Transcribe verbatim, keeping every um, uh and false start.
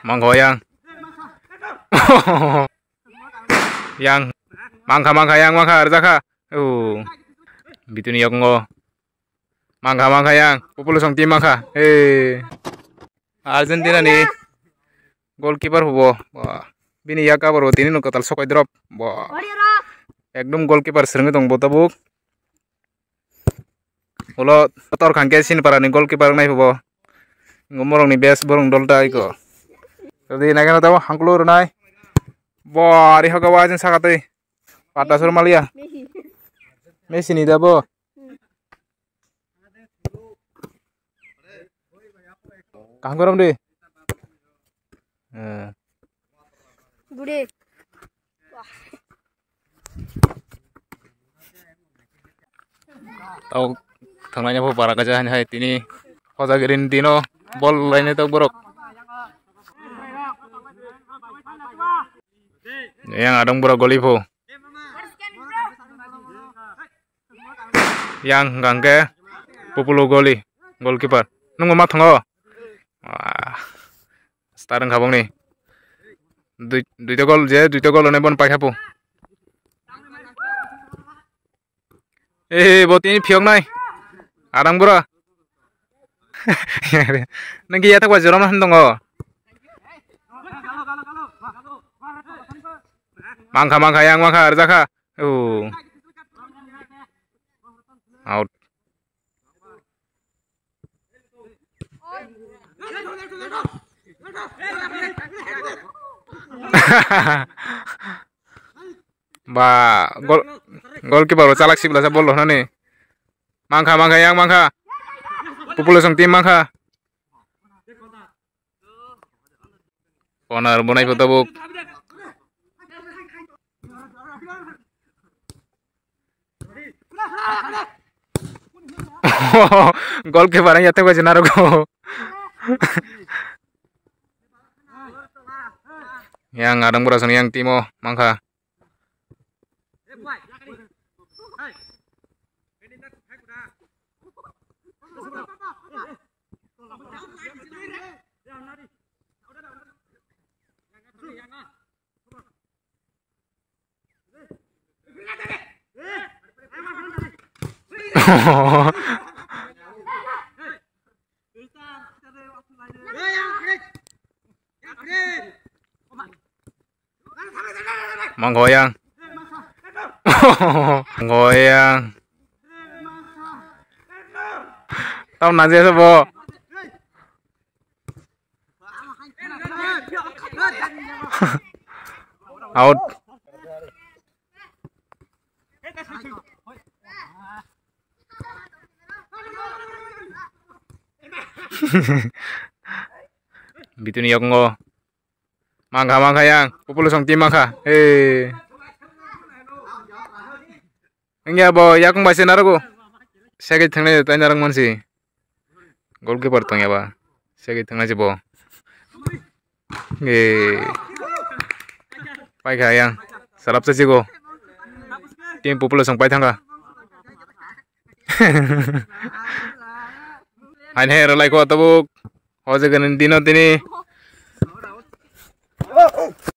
Mangkha yang. Yang. Mangkha, mangkha, yang mangkha, rwjakha. Oh. Bituni yakungo. Mangkha, mangkha, yang. Population team mangkha. Hey. Argentina ni goalkeeper hubo. Wah. Bini yak aboro tini no kwtal sokai drop. Wah. Ekdom goalkeeper swrwngwi tong bo tabuk. Ulo tor khangke sini para ni goalkeeper nai hubo. Ngo morong ni best borong dol ta iko. Tadi naikhe no tabo hangkulo rwnai. Bo ari hoga wa jeng saka tei. Pata sur malia. Messi. Messi ni dabo. Kaham gorom di. Eh. Bude. Tau thangnai pho para kacha hai tini hoja girin dino bol lainai tok borok. Yang adong borok goli pho. Yang hwnkha hwnkhe Populo goli, goalkeeper. Nungbo ma thango? Ah, star wngkha bongni. Dui, duita gol je, duita gol hwnwi bono paikha po. Eh, bo tini phiyoknai. Adang bura. Nang ki yathak bai joram han tongo. Mangkha, mangkha, yang mangkha, arjakha. Oh. Out. Ba, gol, goalkeeper bo chalak sibla sa bol rw nani. Mangkha, mangkha, yang mangkha. Population team mangkha. Corner bonai pho tabuk. Goalkeeper ang yathek bai se narwgo. Yang adang bura song yang timo mangkha. Mangkha yang. Mangkha yang. Tau naje sabo. Out. Bituni yakungo. Mangkha, mangkha yang. Population team mangkha. Hey. Wngya bo yakung bai se narwgo. Segwi thangnai tai narwk mansi. Goalkeeper tongya ba. Segwi thangnai se bo. Ge. Paikha yang. Salap sa sigo. Team population pai thangkha. Hain he rwlai kho tabuk. O jaga ni dino tini.